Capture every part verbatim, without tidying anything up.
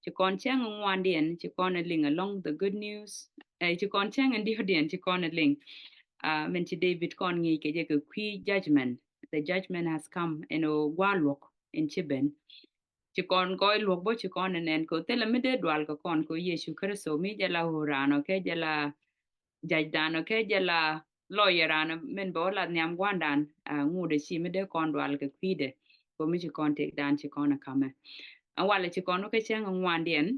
Ci kɔn cäŋ ŋuandiɛn ci kɔn ɛ liŋ along the good news. Ci kɔn cäŋ in diɔ̱kdiɛn ci kɔn ɛ liŋ. Min ci David kɔn ŋi̱i̱c kɛ jɛ kɛ kui̱ judgment. The judgment has come. Ɛn ɣöö gua̱a̱ luɔ̱k in ci ben. Ci kɔn gɔɔy luɔ̱k bä ci kɔn ɛ nɛn kɛ ɣöö thilɛ mi dee dual kɛ kɔn kɛ ɣöö Yecu Kritho mi jɛ la ɣöö raan ɔ kɛ jɛ la judge dan ɔ kɛ jɛ la lawyer dan min bɛ wä la nhiam gua̱ndan. Ŋut ɛ ci mi dee kɔn dual kɛ kui̱dɛ kɛ mi ci kɔn tëkdan ci kɔn ɛ kamɛ. Ɛn walɛ ci kɔn wä kɛ cäŋ ŋuandiɛn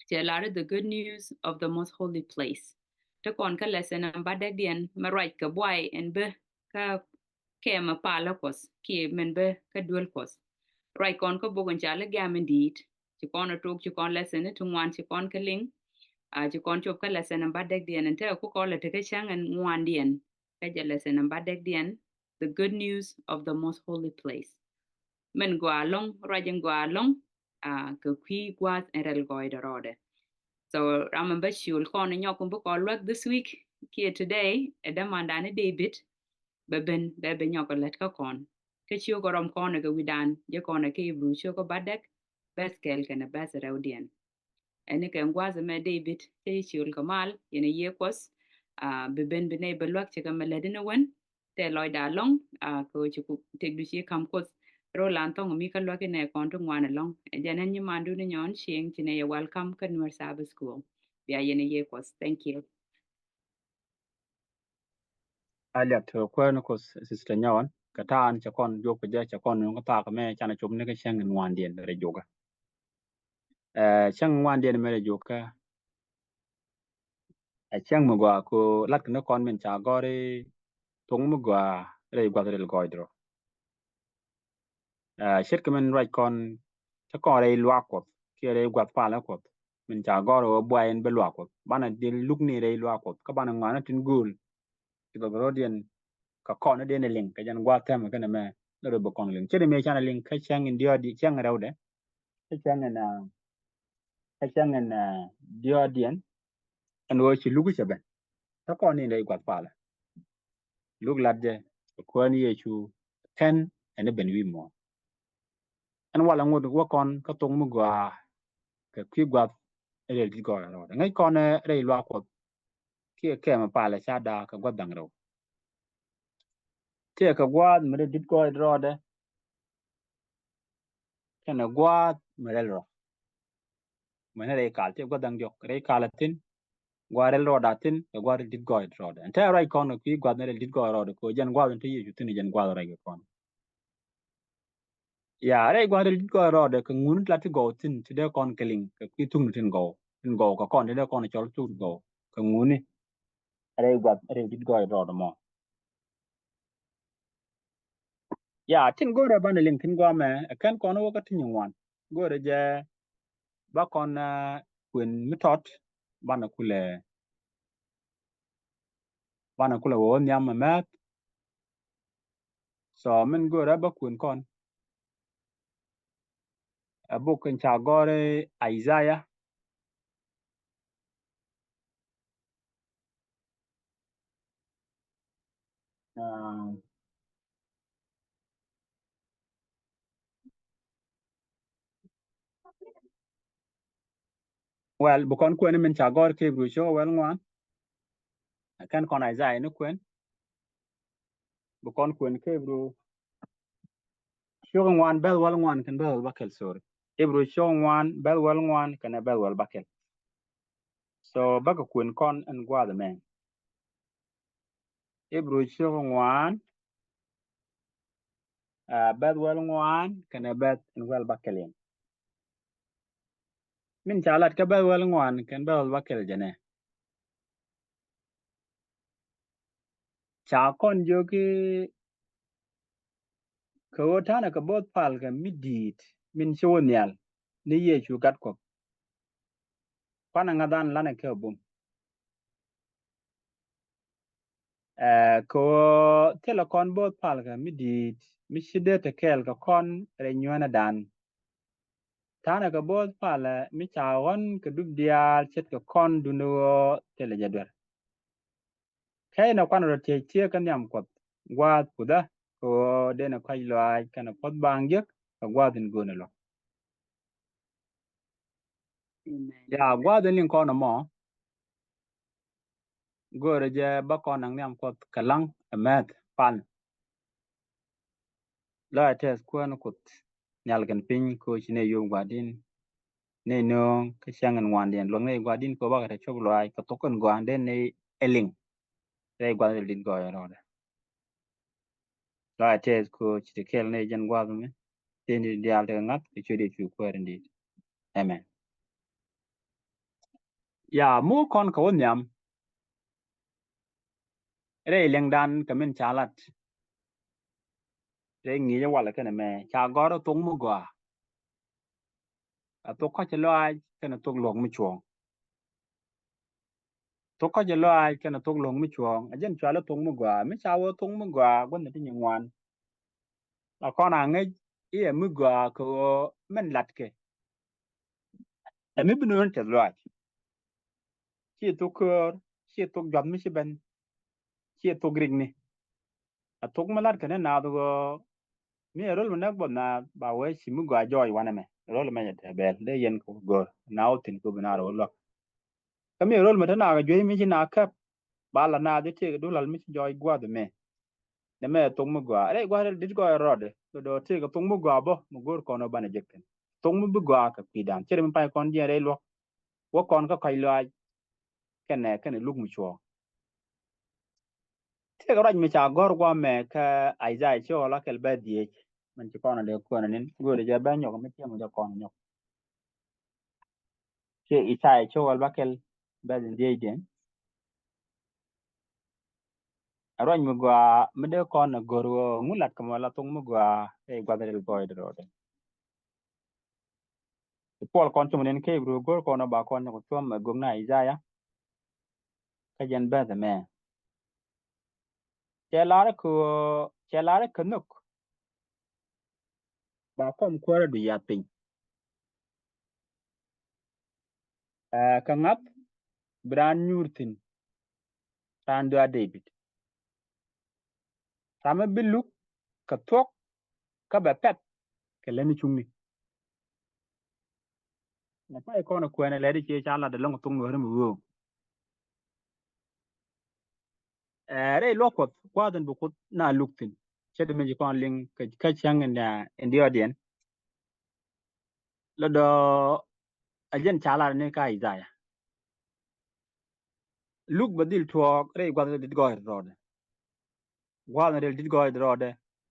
cɛ lar the good news of the most holy place. Te kɔn kä lesson ɛn ba dɛkdiɛn mɛ ruac kɛ buay ɛn bä kä kɛmɛ palä Kuɔth kiɛ min bä kä duel Kuɔth. Ruac kɔn kä bok in ca lɛ gam in di̱i̱t ci kɔn a tok ci kɔn lesson ti ŋuan ci kɔn kä liŋ. Ci kɔn cop kä lesson in ba dɛkdiɛn in tekɛ ku kɔn lɛ tekä cäŋ in ŋuandiɛn. Kä jɛ lesson in ba dɛkdiɛn the good news of the most holy place. Min gɔaa lɔŋ ruac in gɔaa lɔŋ kɛ kui̱ gua̱a̱th in rɛl gɔɔydɛ rɔɔdɛ. So ram in bä ciöl kɔn in nyɔk in bi kɔn luäk this week kiɛ today ɛ dämandan in David bɛ ben bɛ ben nyɔk kɛ lät kä kɔn. Kä ciökɛ rɔm kɔn kɛ wi̱dan jɛ kɔn kɛ Ibru ciökɛ ba dɛk bɛth kɛl kɛnɛ bɛth rɛwdiɛn. Ɛn ni kɛ gua̱a̱th ɛmɛ David cä ci ciöl kɛ mal yɛn ɛ yiëë Kuɔth. Bi ben bi nɛy bɛ luäk cɛ kɛ mɛ lät in ɛ wen. Tɛ lɔcda lɔŋ kɛ ɣöö ci ku tëkdu ci ka̱m Kuoth. Rɔ lan thɔŋ mi kä luäk inɛ kɔn ti ŋuan ɛlɔŋ ɛ jɛn ɛn nyimandu ni nyɔn cieŋ ci nɛ yɛ welcome kä Nuer Sabbath School. Bia yɛn ɛ yiëë Kuɔth. Thank you. A liak te kuäär ni Kuoth, Sister Nyawan, kɛ ta̱a̱n cɛ kɔn juɔk kɛ jɛ cɛ kɔn nuŋ kä thaak mɛ canɛ cop ni kä cäŋ in ŋuandiɛn rɛ jukä. Ɛ cäŋ ŋuandiɛn mɛ rɛ jukä. Ɛ cäŋ mi gɔaa kɛ lat kɛ ni kɔn min ca gɔri thuŋ mi gɔaa rɛy gua̱th rɛl gɔɔydɛ rɔ. Ɛ ce̱tkɛ min ruac kɔn cä kɔn rɛy luaak Kuɔth kiɛ rɛy gua̱th palä Kuɔth. Min ca gɔr ɣöö buay in bä luaak Kuɔth banɛ dil luk ni rɛy luaak Kuɔth kä banɛ ŋɔaani tin gööl. Ci gɔr rɔ̱diɛn kɛ kɔn ni den ɛ liŋ kɛ jɛn gua̱a̱th tɛmɛ kɛnɛ mɛ ni rɔ bä kɔn liŋ ce̱t mëë canɛ liŋ kä cäŋ in diɔ̱ɔ̱di cäŋ rɛwdɛ. Kä cäŋ in kä cäŋ in diɔ̱ɔ̱diɛn. Ɛn ɣöö ci luk cɛ ben kä kɔn ni rɛy gua̱th palä. Luk lat jɛ kɛ kuäär ni Yecu kɛn ɛn ni ben wi̱i̱ muɔ̱ɔ̱n. Ɛn walɛ ŋot wä kɔn kä thok mi gɔaa kɛ kui̱ gua̱th rɛy di̱t gɔɔydɛ rɔɔdɛ ŋäc kɔn rɛy luaak Kuɔth. Kiɛ kɛmɛ palɛ ca da̱a̱ kɛ gua̱th da̱ŋ rɛw. Tiɛ kɛ gua̱a̱th mi rɛy di̱t gɔɔydɛ rɔɔdɛ kɛnɛ gua̱a̱th mi rɛl rɔ. Mɛn rɛy kal ti gua̱th da̱ŋ diɔ̱k rɛy kal a thi̱n. Gua̱a̱th rɛl rɔɔd a thi̱n kɛ gua̱a̱th rɛl di̱t gɔɔy rɔɔdɛ. Ɛn te ruac kɔn kɛ kui̱ gua̱a̱th ni rɛl di̱t gɔɔy rɔɔdɛ kɛ jɛn gua̱a̱th ni te Yecu thi̱n jɛn gua̱a̱th ruac kɛ kɔn. Ya rɛy gua̱a̱th rɛl di̱t gɔɔy rɔɔdɛ kɛ ŋuni la ti gɔw thi̱n ti dee kɔn kɛ liŋ kɛ kui̱ thuk ni tin gɔw tin gɔw kɛ kɔn ti dee kɔn cɔl thuk gɔw kɛ ŋuni. Rɛy gua̱a̱th rɛl di̱t gɔɔy rɔɔdɛ mɔ. Ya tin go̱o̱rɛ banɛ liŋ tin guamɛ ɛ kɛn kɔn wä kä ti nyin wan. Go̱o̱rɛ jɛ ba kɔn kuën mi tɔt banɛ kulɛ banɛ kulɛ wä wä nhiam mɛ mɛth. So min go̱o̱rɛ ba kuën kɔn ɛ buk in ca gɔri Isaiah. Well, bi kɔn kuɛn min ca gɔr kebru cok wel ŋuan. Kɛn kɔn Isaiah ni kuɛn. Bi kɔn kuɛn kebru cok ŋuan bɛth wel ŋuan kɛn bɛth wel bakel, sorry. Kebru cok ŋuan bɛth wel ŋuan kɛn bɛth wel bakel. So bakɛ kuɛn kɔn ɛn guath mɛ. Ibru ciök ŋuan, bɛth wel ŋuan kɛnɛ bɛth in wel ba kɛl in. Min ca lat kä bɛth wel ŋuan kɛn bɛth wel ba kɛl jɛnɛ. Ca kɔn jiök i̱ kɛ ɣöö ta̱nɛ kɛ bo̱o̱th pal kɛ mi di̱i̱t min ci wä nhial ni Yecu Gat Kuɔth. Kuanɛ ŋa̱th an lanɛ kɛ bum. Ɛ kɛ ɣöö thilɛ kɔn bo̱o̱th pal kɛ mi di̱i̱t mi ci dee te kɛɛl kɛ kɔn rɛy nyuɛnɛ dan. Ta̱nɛ kɛ bo̱o̱th palɛ mi ca ɣɔ̱n kɛ dup diaal ce̱tkɛ kɔn dundä ɣöö thilɛ jɛ duer. Kɛy nɛ kuan rɔ tiec tiek kä nhiam Kuɔth gua̱a̱th puthä kɛ ɣöö denɛ kɔc lɔaac kɛnɛ puɔ̱th baaŋ jiäk kɛ gua̱a̱th in göönɛ luɔ̱k. Amen. Ya, gua̱a̱th in liŋ kɔn ɛmɔ. Go̱o̱rɛ jɛ bä kɔn naŋ nhiam Kuɔth kɛ laŋ ɛ mɛth pan. Lɔaac tɛth Kuäär ni Kuoth nhial kɛn piny kɛ ɣöö ci nɛy yio̱w gua̱a̱r di̱n. Nɛy nööŋ kä cäŋ in ŋuandiɛn luäk nɛy gua̱a̱r di̱n kɛ ɣöö bakɛ te cop lɔaac kɛ thok kɛn gua̱a̱r den nɛy ɛ liŋ. Rɛy gua̱a̱th rɛl di̱t gɔɔy rɔɔdɛ. Lɔaac tɛth kɛ ɣöö ci te kɛl nɛy jɛn gua̱a̱th mi. Tëë ni diaal tekɛ ŋa̱th kɛ ciöt Yecu Kuäär in di̱i̱t. Amen. Ya, muk kɔn kɛ wä nhiam. Rɛy liŋdan kɛ min ca lat. Rɛy ŋi̱i̱cä walɛ kɛnɛ mɛ ca gɔ̱r ɛ thok mi gɔaa. A thok kɔ̱cä lɔaac kɛnɛ thok luɔ̱k mi cuɔ̱ɔ̱ŋ. Thok kɔ̱cä lɔaac kɛnɛ thok luɔ̱k mi cuɔ̱ɔ̱ŋ. A jɛn cualɛ thok mi gɔaa. Mi ca wä thok mi gɔaa gua̱n ni ti nyin ŋuan. La kɔn a ŋäc i̱ ɛ mi gɔaa kɛ ɣöö min latkɛ. Ɛ mi bi nööŋ tɛth lɔaac. Ci thok köör, ci thok juath mi ci ben, ci thok rikni. A thok mi lat kɛ ni naath ɣöö mi ɛ rol mi näk buɔth naath ba wee ci mi gɔaa jɔɔc wanɛ mɛ. Rol mɛ jɛ tɛ bɛl dee yɛn kɛ wä go̱r na wä thi̱n kɛ wä bi naar wä luäk. Kä mi ɛ rol mi te naak a juey mi ci naak käp ba la naath i̱ tëëk duɔl mi ci jɔɔc gua̱a̱th mɛ. Nɛ mɛ thok mi gɔaa rɛy gua̱a̱th rɛl di̱t gɔɔy rɔɔdɛ kɛ dɔ̱ tëëk thok mi gɔaa bä mi go̱o̱r kɔn ɔ banɛ jek thi̱n. Thok mi bi gɔaa kɛ kui̱dan cɛ rɛ mi pay kɔn jiɛn rɛy luɔ̱k. Wä kɔn kä kɔc lɔaac kɛnɛ kɛnɛ luk mi cuɔ̱ɔ̱ŋ. Tëëkɛ ruac mi ca gɔ̱r guamɛ kä Isaiah ci ɣɔl akɛl bɛ dhiec. Min ci kɔn a dee kuɛn nin go̱o̱rɛ jɛ bɛ nyɔk mi tiɛm jɛ kɔn nyɔk. Ci Isaiah ci ɣɔl bä kɛl bɛ dhiec diɛn. A ruac mi gɔaa mi dee kɔn a go̱r ɣöö ŋu lat kɛ mɔ la thok mi gɔaa ɛ gua̱th rɛl gɔɔydɛ rɔɔdɛ. Puɔl kɔn cum nin kä Ibru go̱r kɔn ba kɔn nyɔk cuɔm ɛ gök na Isaiah. Kä jɛn bɛth ɛmɛ cɛ lar kä cɛ lar kä nhök. Ba kɔm kuäärä du yath piny. Ɛ kɛ ŋa̱th bi raan nyuur thi̱n. Raan dua David. Ram mi bi luk kɛ thuɔ̱k kä bɛ pɛth kɛ lätni cuŋni. Nɛ pay kɔn ɛ kuɛɛnɛ lɛt i̱ ciɛ ca lat ɛlɔ̱ŋ thok nuɔ̱ɔ̱ri mi wee ɣöö. Ɛ rɛy luɔk Kuɔth gua̱a̱th in bi Kuoth na luk thi̱n. Cɛ di mi ci kɔn liŋ kä cäŋ in diɔɔdiɛn. Lɔ dɔ̱ a jɛn ca lat ni kä Isaiah. Luk bɛ dhil tuɔɔk rɛy gua̱th rɛl di̱t gɔɔydɛ rɔɔdɛ. Gua̱a̱th rɛl di̱t gɔɔydɛ rɔɔdɛ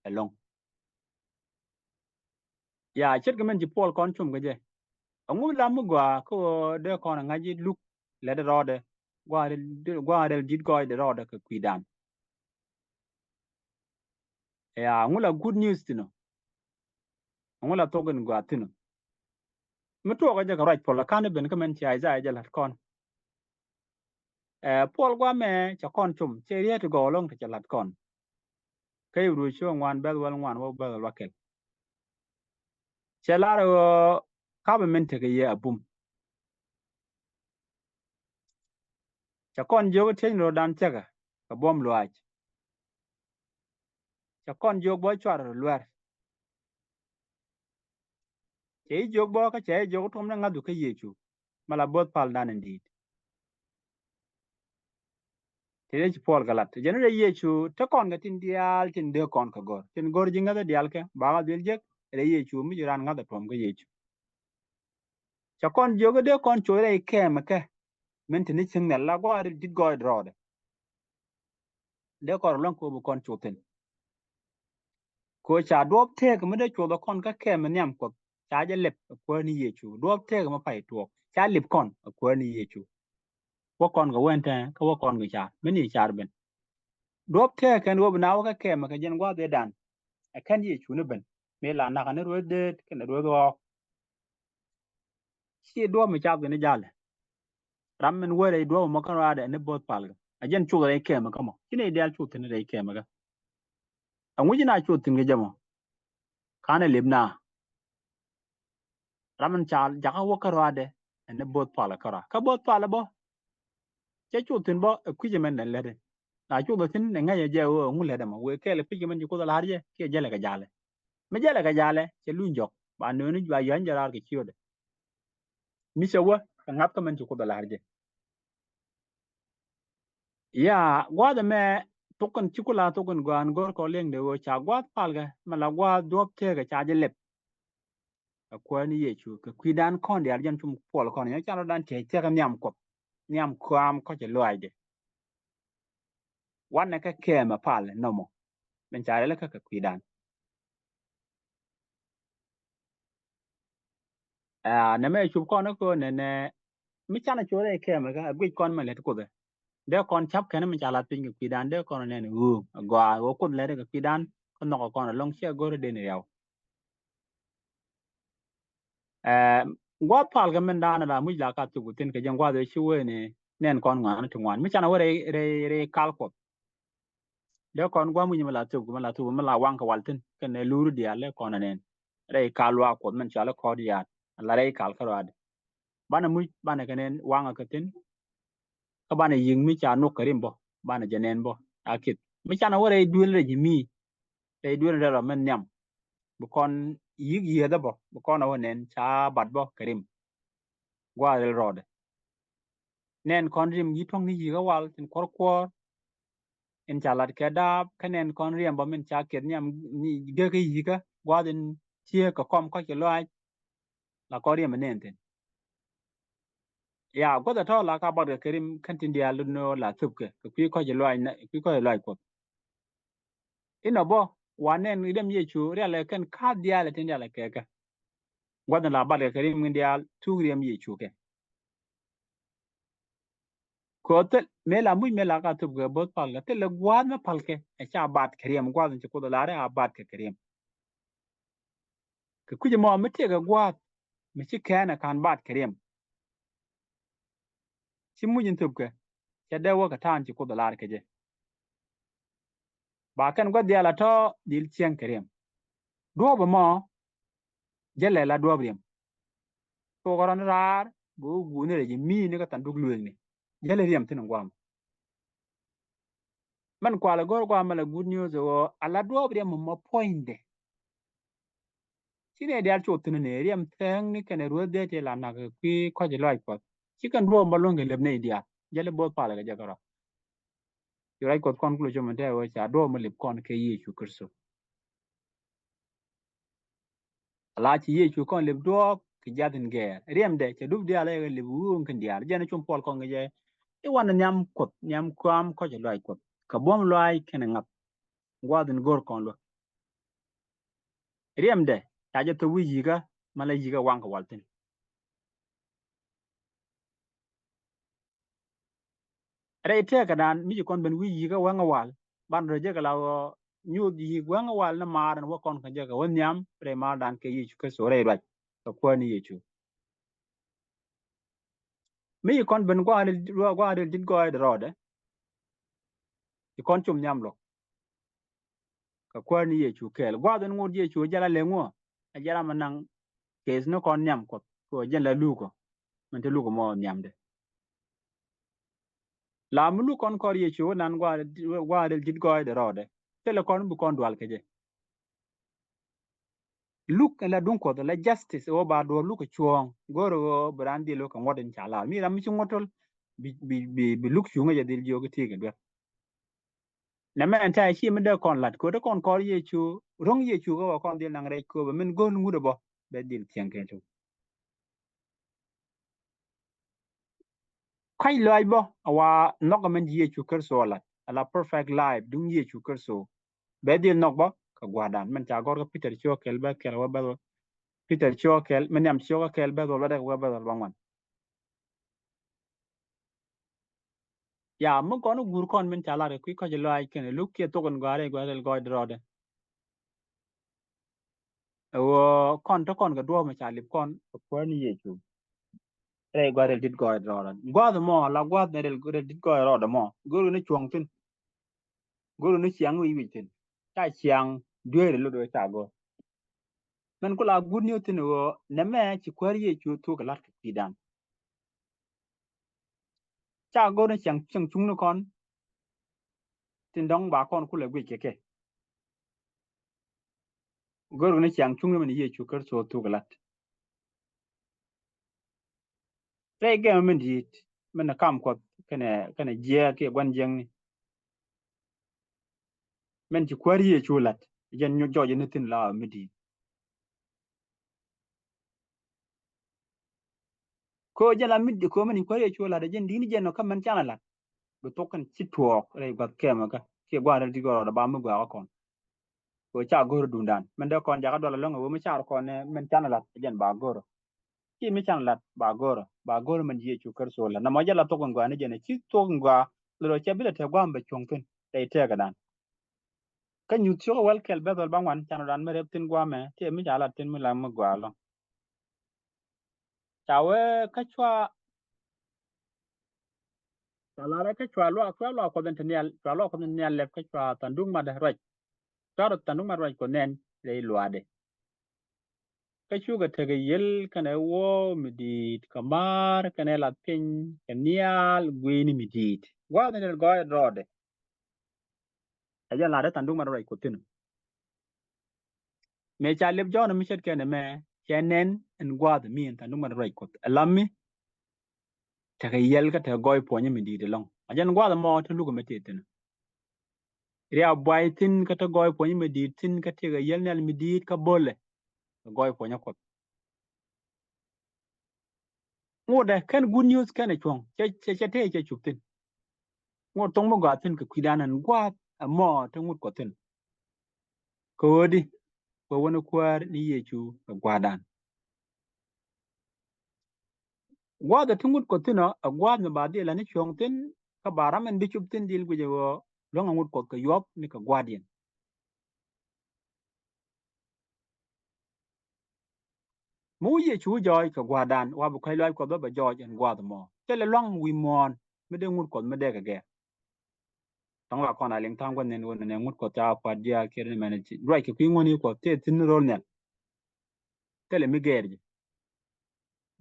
ɛlɔ̱ŋ. Ya ce̱tkɛ min ci Puɔl kɔn cum kɛ jɛ. Ɛŋu lam mi gɔaa kä ɣöö dee kɔn ɛ ŋa̱c i̱ luk lɛt rɔɔdɛ gua̱a̱th rɛl di̱t gɔɔydɛ rɔɔdɛ kɛ kui̱dan. Ya ɛŋu la good news thi̱n ɔ? Ɛŋu la thok in gɔaa thi̱n ɔ? Mi tuɔɔk ɛ jɛ kɛ ruac Puɔl ɛ ka̱n i̱ ben kä mɛn ci Isaiah jɛ la̱t kɔn. Ɛ Puɔl guamɛ cɛ kɔn cum cɛ riet ti gɔw ɛlɔ̱ŋ ti cɛ la̱t kɔn. Kä Ibru ci ŋuan bɛth wäl ŋuan wä bɛth wäl wakɛl. Cɛ lar ɣöö ka̱pɛ min tekɛ yɛ a bum. Cɛ kɔn jiök tiec ni rɔ̱dan thiäkä kɛ buɔ̱m luaac. Cɛ kɔn jiök bä cuar luɛr. Cɛ i̱ jiök bä kä cɛ i̱ jiök tuɔm ni ŋa̱thu kä Yecu. Mala bo̱th pal dan in di̱i̱t. Ti dee ci Puɔl kɛ lat jɛn rɛy Yecu te kɔn kɛ tin diaal tin dee kɔn kɛ gɔr tin gɔr ji̱ ŋäthä diaal kɛ bakä dhil jek rɛy Yecu mi ci raan ŋa̱thä tuɔm kä Yecu. Cɛ kɔn jiök dee kɔn coc rɛy kɛɛmɛ kɛ min te ni cieŋ nhial la gua̱a̱r di̱t gɔɔy rɔɔdɛ. Dee kɔn rɔ luäŋ ko̱o̱p kɔn coth thi̱n. Ko̱ ca duɔ̱ɔ̱p tëëk mi dee cuɔth ɛ kɔn kä kɛɛmɛ nhiam Kuɔth ca jɛ lɛp ɛ Kuäär ni Yecu duɔ̱ɔ̱p tëëk mi pay tuɔɔk ca lip kɔn ɛ Kuäär ni Yecu. Wä kɔn kɛ wen tɛɛ kä wä kɔn kɛ car mi ni car ben. Duɔ̱ɔ̱p tëëk kɛn wä bi na wä kä kɛɛmɛ kɛ jɛn gua̱a̱th ëëdan. Ɛ kɛn Yecu ni ben mi la nakä ni rueth deet kɛn rueth ɣɔɔk. Ci duɔ̱ɔ̱p mi cath kɛ ni jalɛ. Ram min wä rɛy duɔ̱ɔ̱p mɔ kä ruaadɛ ni bo̱th palkä a jɛn cuth rɛy kɛɛmɛ kä mɔ ci ni diaal cuth thi̱n rɛy kɛɛmɛ kä. Ɛŋu ci na cuth thi̱n kɛ jɛ mɔ. Ka̱n ɛ lip na. Ram in ca jakä wä kä ruaadɛ ɛn ni bo̱th palä kä ruaadɛ kä bo̱th palä bä. Cɛ cuth thi̱n bä ɛ kui̱c ɛmɛn dɛn lätdɛ. Na cuth ɛ thi̱n ɛ ŋäcɛ jɛ ɣöö ɛŋu lätdɛ mɔ wëë kɛɛl ɛ kui̱c ɛmɛn ci Kuoth ɛ la̱r jɛ kiɛ jälɛ kɛ jalɛ. Mi jälɛ kɛ jalɛ cɛ luny jɔk ba nööni ba yɔ̱a̱ny jɛ raar kɛ ciötdɛ. mi cɛ wä kɛ ŋa̱th kä mɛn ci Kuoth ɛ la̱r jɛ. Ya gua̱a̱th ɛmɛ thok in ci ku la thok in gɔaa in go̱r kɔ liɛŋdɛ ɣöö ca gua̱a̱th palkɛ mɛ la gua̱a̱th duɔ̱ɔ̱p tëëkɛ ca jɛ lɛp. Ɛ Kuäär ni Yecu kɛ kui̱dan kɔn diaal jɛn cum puɔl kɔn nyɛ can rɔ̱dan tiɛc tëëkɛ nhiam Kuɔth, nhiam kɔam kɔc ɛ lɔaacdɛ. Wanɛ kɛ kɛɛmɛ pal nɔmɔ min ca rɛl kä kɛ kui̱dan. Aa, nɛmɛ cup kɔn kä nɛnɛ mi canɛ cor rɛy kɛɛmɛ kä a guic kɔn mɛ lɛt Kuothɛ. Dee kɔn cap kɛn mi ca lath piny kɛ kui̱dan dee kɔn nɛn ɣööŋ a gɔaa ɣöö Kuoth lɛt kɛ kui̱dan kä nhɔk kɔn alɔŋ ciɛ go̱r den riaw. Ɛ gua̱th pal kɛ min daanɛ la muc la ka thuk thin kɛ jɛ gua̱th ɛ ci wee ni nɛn kɔn ŋuan ti ŋuan mi canɛ wee rɛy rɛy rɛy kal Kuɔth. Dee kɔn gua̱ muc mi la thuk mi la thuk mi la waŋ kɛ wal thin kɛn ɛ luri diaal lɛ kɔn ɛ nɛn rɛy kal luaak Kuɔth min cɔal ɛ kɔɔt yaat la rɛy kal kä ruaadɛ. Banɛ muc banɛ kɛ nɛn waŋɛ kɛ thin. Kä banɛ yi̱k mi ca nuɔk kɛ rim bä banɛ jɛ nɛn bä a kith mi canɛ wä rɛy duel rɛy ji̱ mi rɛy duel rɛy rɔ mɛn nhiam. Bi kɔn yi̱k yiëëthä bä bi kɔn a wä nɛn ca bat bä kɛ rim. Gua̱a̱th rɛl rɔɔdɛ nɛn kɔn rim yi̱ tuɔ̱ŋ ni yi̱k a wal tin kuɔr kuɔr. In ca lat kɛ daap kä nɛn kɔn riɛm bä min ca kiɛth nhiam ni gek i̱ yi̱kä gua̱a̱th in ciek kɛ kɔm kɔc kɛ lɔaac. La kɔn riɛm ɛ nɛn thin. Ya gua̱th ɛ tɔ̱ la ka batkɛ kɛ rim kɛn tin diaal ni la thupkɛ kɛ kui̱ kɔc kɛ lɔaac kui̱ kɔc kɛ lɔaac Kuɔth. Inɔ bä wa nɛn riɛm Yecu rialɛ kɛn ka̱a̱th diaal ɛ tin diaal ɛ kɛɛkä. Gua̱th in la batkɛ kɛ rim in diaal thuk riɛm Yecu kɛ. Kɛ ɣöö thil mëë la muc mëë la ka thöp kɛ bo̱th palkɛ thilɛ gua̱a̱th mi palkɛ ɛ ca bat kɛ riɛm gua̱a̱th in ci Kuoth ɛ la̱r ɛ a bat kɛ kɛ riɛm. Kɛ kui̱c ɛmɔ mi tëëkɛ gua̱a̱th mi ci kɛɛn ɛ ka̱n bat kɛ riɛm. Ci muc in thöpkɛ cɛ dee wä kɛ ta̱a̱n ci Kuoth ɛ la̱r kɛ jɛ. Ba kɛn gua̱th diaal a tɔ̱ dhil cieŋ kɛ riɛm. Duɔ̱ɔ̱p ɛmɔ jälɛ la duɔ̱ɔ̱p riɛm. Thok rɔn raar bi wä guuni rɛy jɛ mi̱i̱ni kä than duk lueekni. Jälɛ riɛm thi̱n in gua̱a̱m. Mɛn kualɛ go̱r gua̱a̱m mɛ la good news ɛ ɣöö a la duɔ̱ɔ̱p riɛm mɔ puɔ̱nydɛ. Ci nɛ diaal cuɔth thi̱n ni riɛm thɛɛŋni kɛnɛ ruäth dee ti la nak kui̱ kɔc lɔaac Kuɔth. Ci kɛn duɔ̱ɔ̱p mɔ luäŋ kɛ lep nɛy diaal jälɛ bo̱o̱th palɛ kɛ jɛ kärɔa. Ci ruac Kuɔth kɔn kulɛ com in tɛɛ ɣöö ca duɔ̱ɔ̱p mɔ lip kɔn kɛ Yecu Kritho. Ala ci Yecu kɔn lip duɔ̱ɔ̱p kɛ jiath in gɛɛr riɛmdɛ cɛ dup diaal ɛ lip wun kɛn diaal jɛn cum puɔl kɔn kɛ jɛ. I̱ wanɛ nhiam Kuɔth nhiam kua̱a̱m kɔc lɔaac Kuɔth kɛ buɔ̱m lɔaac kɛnɛ ŋa̱th. Gua̱a̱th in go̱r kɔn luäk. Riɛmdɛ ca jɛ thop wi̱i̱ yi̱kä ma la yi̱kä waŋ kɛ wal thi̱n. Rɛy tëëkädan mi ci kɔn ben wi̱i̱ yi̱kä wäŋä wal ban rɔ jek ala ɣöö nyuuth yi̱k wäŋä wal ni maar ɛn wä kɔn kɛ jek ɛ wä nhiam rɛy maardan kɛ Yecu Kritho rɛy ruac kɛ Kuäär ni Yecu. Mi ci kɔn ben gua̱a̱r ril dit gɔɔydɛ rɔɔdɛ ci kɔn cum nhiam luɔk. Kɛ Kuäär ni Yecu kɛɛl gua̱a̱th in ŋot Yecu jɛl a lek ŋuɔ a jɛl a ma naŋ kɛɛth ni kɔn nhiam Kuɔth kɛ ɣöö jɛn la lukɔ min te lukɔ mɔ nhiamdɛ. La mi luk kɔn kɔr Yecu wä nan gua̱a̱r ril dit gɔɔydɛ rɔɔdɛ thilɛ kɔn bi kɔn dual kɛ jɛ. Luk la duŋ Kuɔth la justice ɣöö ba duɔ̱ɔ̱r luk kɛ cuɔ̱ɔ̱ŋ go̱o̱r ɣöö bi raan dhil wä kɛ ŋuɔ̱t in ca laal mi ram mi ci ŋuɔ̱t töl. Bi bi bi luk cuŋä jɛ dhil jiök i̱ ti̱i̱ kɛ duer. Nɛ mɛ ɛn ta̱a̱ ci mi dee kɔn la̱t kööt kɔn kɔr Yecu ro̱ŋ Yecu kä wä kɔn dhil naŋ rɛc kööbä min go̱l ŋut ɛ bä bɛ dhil thiɛŋ kɛ tuŋ. Ka̱c lɔaac bä a wa nhɔk min ji̱ Yecu Kritho a lat a la perfect life duŋ Yecu Kritho. Bɛ dhil nhɔk bä kɛ gua̱a̱rdan min ca gɔr kä Peter ciök kɛl bɛ kɛl wä bɛ dhol. Peter ciök kɛl min nhiam ciök kɛl bɛ dhol bɛ dɛk wä bɛ dhol bä ŋuan. Ya mi kɔn gur kɔn min ca lat kɛ kui̱ kɔc lɔaac kɛn luk kiɛ thok in gɔaa rɛy gua̱a̱th rɛl gɔɔydɛ rɔɔdɛ. Ɛ ɣöö kɔn te kɔn kɛ duɔ̱ɔ̱p mi ca lip kɔn kɛ Kuäär ni Yecu. Rɛy gua̱a̱th rɛl dit gɔɔydɛ rɔɔdɛ gua̱a̱th mɔ la gua̱a̱th rɛl rɛl dit gɔɔydɛ rɔɔdɛ mɔ go̱o̱r ni cuɔ̱ŋ thi̱n. Go̱o̱r ni ciaŋ wi̱i̱ wi̱i̱ thi̱n ca ciaŋ dueeri lot wee ca go̱o̱r. Mɛn ku la good news thi̱n ɣöö nɛmɛ ci Kuäär Yecu thuk kɛ la̱t kɛ kui̱dan. Ca go̱r ni cäŋ cäŋ cuŋni kɔn tin dɔ̱ŋ ba kɔn kulɛ guic kɛ kɛ. Go̱r ni cäŋ cuŋni mɛn Yecu Kritho thuk kɛ la̱t. Rɛy gɛmɛ min di̱i̱t min kam Kuɔth kɛnɛ, kɛnɛ jiɛɛk kiɛ gua̱n jiäkni. Min ci Kuäär Yecu la̱t, jɛn nyuc jɔɔc ni thi̱n la mi di̱i̱t. Kɛ ɣöö jɛn la mi, kɛ ɣöö min ci Kuäär Yecu la̱t, jɛn di̱t ni jɛn ɔ kä min canɛ la̱t, bi thok kɛn ci tuɔɔk rɛy gua̱th kɛmɛ kä kiɛ gua̱a̱th rɛl ti gɔrɔɔdɛ ba mi gɔaa kä kɔn. Kɛ ɣöö ca go̱r duundan min dee kɔn jakä dual ɛlɔ̱ŋ, ɛ ɣöö mi car kɔn ɛ min canɛ la̱t, jɛn ba go̱r ɔ. Ci mi canɛ la̱t ba go̱r ɔ, ba go̱r ɔ min Yecu Kritho la̱t. Nɔmɔ jɛ la thok in gɔaa ni jɛn ɛ, ci thok in gɔaa lɛ rɔ cɛ bi lɛ te gua̱a̱m bɛ cuɔ̱ŋ thi̱n rɛy tëkädan. Kä Nyuuth ciök ɛ wäl kɛl bɛ̈th wäl ba ŋuan, canɛ rɔ dan mi rɛp thi̱n gua̱a̱mɛ, tëë mi ca lat thi̱n mi la mi gɔaa ɛlɔ̱ŋ. Ca wee kä cua, ca lar ɛ kä cua luaak, cua luaak Kuɔth in te nhial, cua luaak Kuɔth in te nhial lɛp kä cua thanduk mat ruac. Cua rɔ thanduk mat ruac Kuɔth nɛn rɛy luaakdɛ. Kä cukɛ tekɛ yiël kɛnɛ wuɔ̱w mi di̱i̱t kɛ maar kɛnɛ lath piny kɛ nhial gui̱i̱ni mi di̱i̱t. Gua̱a̱th in te gɔɔy rɔɔdɛ. Ɛ jɛn lar ɛ thanduk mat ruac Kuɔth thi̱n ɔ. Mëë ca lɛp Jɔ̱ɔ̱n mi ce̱tkɛ nɛmɛ, cɛ nɛn ɛn gua̱a̱th mi ɛn thanduk mat ruac Kuɔth. Ɛ la mi tekɛ yiël kä tekɛ gɔɔy puɔ̱nyä mi di̱i̱t ɛlɔ̱ŋ. Ɛ jɛn gua̱a̱th ɛmɔ te lukɛ mi tëë thi̱n. Riaw buay thi̱n kä te gɔɔy puɔ̱nyä mi di̱i̱t thi̱n kä tekɛ yiël nhial mi di̱i̱t kä bo̱lɛ kɛ gɔɔy puɔ̱nyä Kuɔth. Ŋotdɛ kɛn good news kɛnɛ cuɔ̱ŋ, cɛ, cɛ, cɛ tëë cɛ cup thi̱n. Ŋot thok mi gɔaa thi̱n kɛ kui̱dan ɛn gua̱a̱th ɛmɔ te ŋut Kuɔth thi̱n. Kɛ ɣöö di, kɛ wänɛ Kuäär ni Yecu kɛ gua̱a̱thdan. Gua̱a̱th ɛ ti ŋut Kuɔth thi̱n ɔ, ɛ gua̱a̱th mi ba dhil la̱t ni cuɔ̱ŋ thi̱n, kä ba ram ɛn bi cup thi̱n dhil guic ɛ ɣöö luäŋ ɛ ŋut Kuɔth kɛ yuɔp ni kɛ gua̱a̱thdiɛn. Mi wä Yecu wä jɔɔc kɛ gua̱a̱thdan, wa bi kɔ̱a̱c lɔaac Kuɔth bä bɛ jɔɔc ɛn gua̱a̱th ɛmɔ. Thilɛ lua̱ŋ wi̱i̱ muɔ̱ɔ̱n mi dee ŋut Kuɔth mi dee kɛ gɛr. Tɔ̱ŋ la kɔn a liŋ tha̱a̱ŋ gua̱n nɛn ɣöö nɛnɛ ŋut Kuɔth ca kua̱t jiaath kiɛ ri ni mɛn ci ruac kɛ kui̱ ŋuɔ̱n i̱ Kuɔth tëë thi̱n ro̱l nhial. Thilɛ mi gɛɛr jɛ.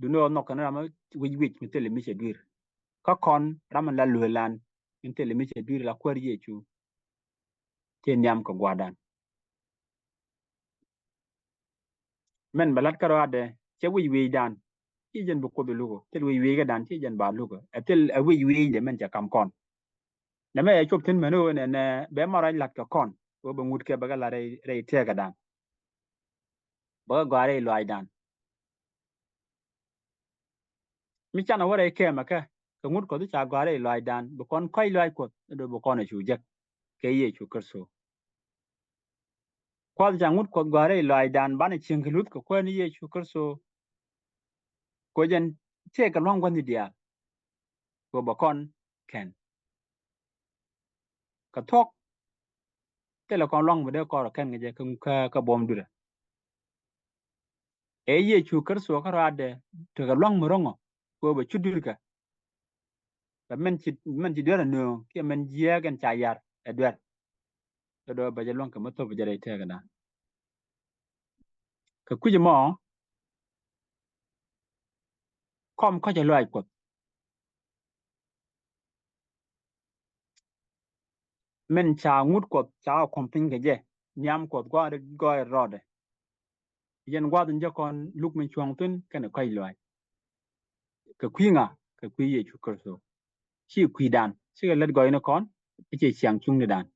Duundɛ ɣöö nhɔk kɛn ram wi̱c wi̱c mi thilɛ mi cɛ dui̱r. Kä kɔn ram in la lueelan in thilɛ mi cɛ dui̱r la Kuäär Yecu. Tëë nhiam kɛ gua̱a̱thdan. Min bɛ la̱t kärɔaadɛ, cɛ wi̱c wi̱i̱cdan. Ci jɛn bi Kuoth luk ɔ, thil wi̱c wi̱i̱kädan ci jɛn ba luk ɔ. Ɛ thil ɛ wi̱c wi̱i̱cdɛ min cɛ kam kɔn. Nɛmɛ ɛ cop thi̱n mɛn ɣöö nɛnɛ bɛ ma ruac la̱t kɛ kɔn. Ɣöö bɛ ŋut kɛ bɛ kɛ la̱t rɛy, rɛy tëkädan. Bɛ kɛ gɔaa rɛy lɔaacdan. Mi canɛ wä rɛy kɛmɛ kɛ, kɛ ŋut Kuɔth ca gɔaa rɛy lɔaacdan, bi kɔn kɔ̱c lɔaac Kuɔth, ni do̱ bi kɔn ɛ cu jek kɛ Yecu Kritho. Kuath ca ŋut Kuɔth gɔaa rɛy lɔaacdan, banɛ cieŋ kɛ luth kɛ Kuäär ni Yecu Kritho. Kɛ jɛn tëëkɛ lua̱ŋ gua̱thni diaal. Kɛ bɛ kɔn kɛn. Kɛ thuɔ̱k, thilɛ kɔn lua̱ŋ mi dee kɔn rɔ kɛn kɛ jɛ kä, kä, kä buɔ̱m dui̱rä. Ɛ Yecu Kritho kärɔaadɛ tekɛ lua̱ŋ mi ro̱ŋɔ kɛ bɛ cu dui̱rkɛ. Kɛ min ci, min ci duer ɛ nööŋ kiɛ min jiääk ɛn ca yar ɛ duer. Do̱do̱ bɛ jɛ luäŋ kɛ mi thop jɛ rɛy tëkädan. Kɛ kui̱c ɛmɔ, kɔm kɔ̱cä lɔaac Kuɔth. Min ca ŋut Kuɔth ca kɔm piny kɛ jɛ, nhiam Kuɔth gua̱a̱th in gɔɔy rɔɔdɛ. Jɛn gua̱a̱th in jɛ kɔn luk min cuɔ̱ŋ thi̱n kɛnɛ kɔ̱c lɔaac. Kɛ kui̱ ŋa? Kɛ kui̱ Yecu Kritho. Ci kui̱dan, cikɛ lät gɔɔynikɔn, i̱ ciɛ ciaŋ cuŋnidan.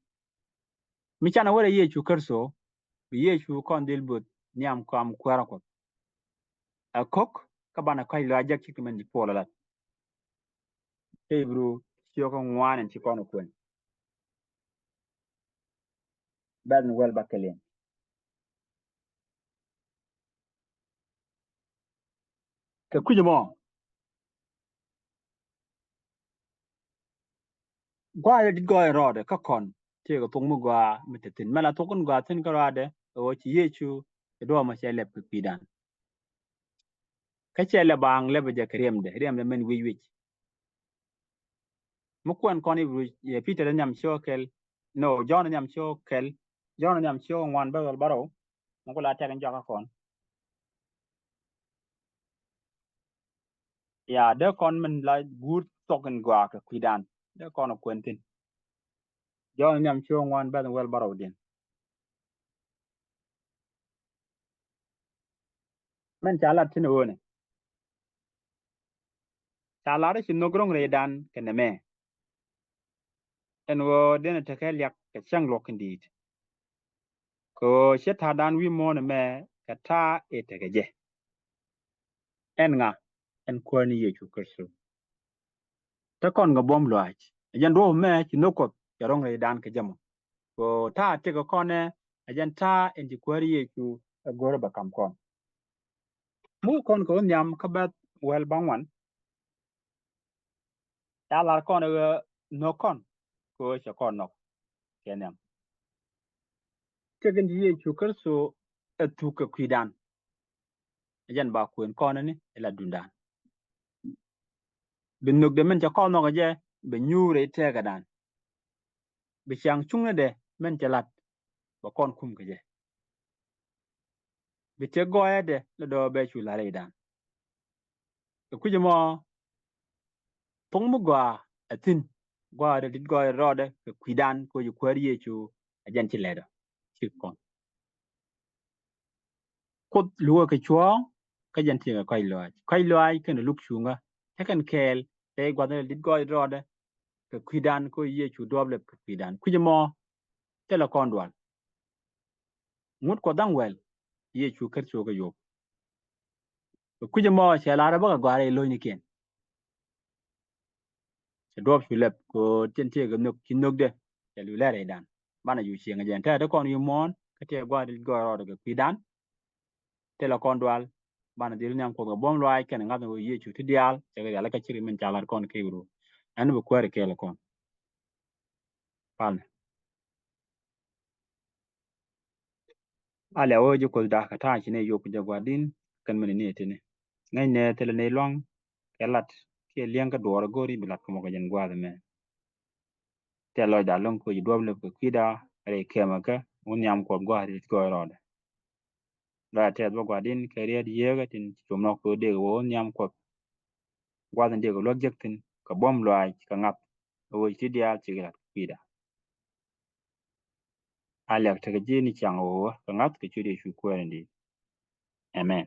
Mi canɛ wä rɛy Yecu Kritho, bi Yecu kɔn dhil bo̱th nhiam kɔam kuäärä Kuɔth. Ɛ ko̱k, kä banɛ kɔ̱c lɔaac jek cik ti min ci Puɔl ɛ lat. Kä Ibru ciök ŋuan ɛn ci kɔn ɛ kuɛn. Bɛ̈th ni wäl ba kɛ liɛŋ. Kɛ kui̱c ɛmɔ, gua̱a̱th in di̱t gɔɔy rɔɔdɛ kä kɔn, tëëkɛ thok mi gɔaa mi te thi̱n. Mɛn la thok in gɔaa thi̱n kärɔaadɛ, ɛ ɣöö ci Yecu ɛ duɔ̱ɔ̱p mɔ cɛ lɛp kɛ kui̱dan. Kä cɛ lɛ baaŋ lɛpɛ jɛ kɛ riɛmdɛ, riɛmdɛ min wi̱c wi̱c. Mi kuɛn kɔn Ibru, ɛ Pi̱tɛr nhiam ciök kɛl, no, Jɔ̱ɔ̱n nhiam ciök kɛl, Jɔ̱ɔ̱n nhiam ciök ŋuan bɛ̈th wäl bärɔw, mi ku la tɛk in jɔak kä kɔn. Ya, dee kɔn min la guur thok in gɔaa kɛ kui̱dan, dee kɔn ɛ kuɛn thi̱n. Jɔ̱ɔ̱n nhiam ciök ŋuan bɛ̈th wäl bärɔwdiɛn. Min ca lat thi̱n ɣöönɛ. Ca lar i̱ ci nhök ro̱ŋ rɛydan kɛ nɛmɛ. Ɛn ɣöö denɛ tekɛ liak kɛ cäŋ luɔ̱k in di̱i̱t. Kɛ ɣöö cɛ ta̱a̱dan wi̱i̱ muɔ̱ɔ̱n ɛmɛ kɛ ta̱a̱ ëë tekɛ jɛ. Ɛn ŋa? Ɛn Kuäär ni Yecu Kritho. Te kɔn kɛ buɔ̱m lɔaac. Ɛ jɛn duɔ̱ɔ̱p ɛmɛ ci nhök Kuɔth cɛ ro̱ŋ rɛydan kɛ jɛ mɔ. Kɛ ɣöö ta̱a̱ tëkɛ kɔn ɛ, ɛ jɛn ta̱a̱ in ci Kuäär Yecu ɛ go̱rɛ bɛ ka̱m kɔn. Muk kɔn kɛ wä nhiam kä bɛ̈th wäl bäŋuan. Ca lar kɔn ɛ ɣöö nhök kɔn kɛ ɣöö cɛ kɔn nhɔk kɛ nhiam. Tëk in ci Yecu Kritho ɛ thuk kɛ kui̱dan. Ɛ jɛn ba kuën kɔn ni ɛ la duŋdan. Bi nhökdɛ min cɛ kɔn nhɔk ɛ jɛ, bi nyuur rɛy tëkädan. Bi ciaŋ cuŋnidɛ min cɛ la̱t, bɛ kɔn kum kɛ jɛ. Bi tëk gɔɔyädɛ lɛ dɔ̱ bɛ cu la̱t rɛydan. Kɛ kui̱c ɛmɔ, thok mi gɔaa ɛ thi̱n, gɔaa rɛl di̱t gɔɔy rɔɔdɛ kɛ kui̱dan kɛ ɣöö ci Kuäär Yecu ɛ jɛn ci lɛt ɔ. Ci kɔn. Kuoth lukɛ kɛ cuɔ̱ɔ̱ŋ, kä jɛn tiɛɛkɛ kɔ̱a̱c lɔaac. Kɔ̱a̱c lɔaac kɛnɛ luk cuŋä, te kɛn kɛɛl, te gua̱th rɛl di̱t gɔɔy rɔɔdɛ kɛ kui̱dan kɛ ɣöö Yecu duɔ̱ɔ̱p lɛp kɛ kui̱dan. Kui̱c ɛmɔ, thilɛ kɔn dual. Ŋut Kuɔth da̱ŋ wɛl, Yecu Kritho kɛ yop. Kɛ kui̱c ɛmɔ cɛ lar ɛ bä kɛ gɔ̱a̱r rɛy lo̱cnikiɛn. Cɛ duɔ̱ɔ̱p cu lɛp kɛ ɣöö tin tëëkɛ nhök, ci nhökdɛ cɛ luc lɛr rɛydan. Banɛ cu cieŋ ɛ jɛn tɛ̈t kɔn wi̱i̱ muɔ̱ɔ̱n kä tëë gua̱a̱r di̱t gɔɔy rɔɔdɛ kɛ kui̱dan. Thilɛ kɔn dual. Banɛ dhil nhiam Kuɔth kɛ buɔ̱m lɔaac kɛnɛ ŋa̱th ni ɣöö Yecu ti diaal cɛ kɛ rialikä ce̱tkɛ min ca lat kɔn kä Ibru. Ɛn bi Kuäär kɛɛl kɔn. Palnɛ. A liak wä ji̱ Kuothda kɛ ta̱a̱ ci ni yop kɛ jɛ gua̱di̱n kɛn min ni tini. Ŋäcnɛ thilɛ ni lua̱ŋ kɛ lat kiɛ li̱eŋ kä duɔɔr go̱ri bi lat kɛ mɔ kɛ jɛn gua̱a̱th ɛmɛ. Tɛth lɔcda lo̱ŋ kɛ ɣöö ci duɔ̱ɔ̱p lɛp kɛ kui̱da rɛy kɛmɛ kä wä nhiam Kuɔth gua̱a̱th rɛy gɔɔy rɔɔdɛ. Lɔcda tɛth bä gua̱di̱n kɛ riet yieekä tin ci com nɔk kɛ ɣöö dëëk wä nhiam Kuɔth. Gua̱th in dëëk luäk jek thi̱n kɛ buɔ̱m lɔaac kɛ ŋa̱th kɛ ɣöö ci ti diaal ci kɛ la̱t kɛ kui̱da. A liak tekɛ ji̱ ni ciaŋ ɣöö kɛ ŋa̱th kɛ ciöt Yecu Kuäär in di̱i̱t. Amen.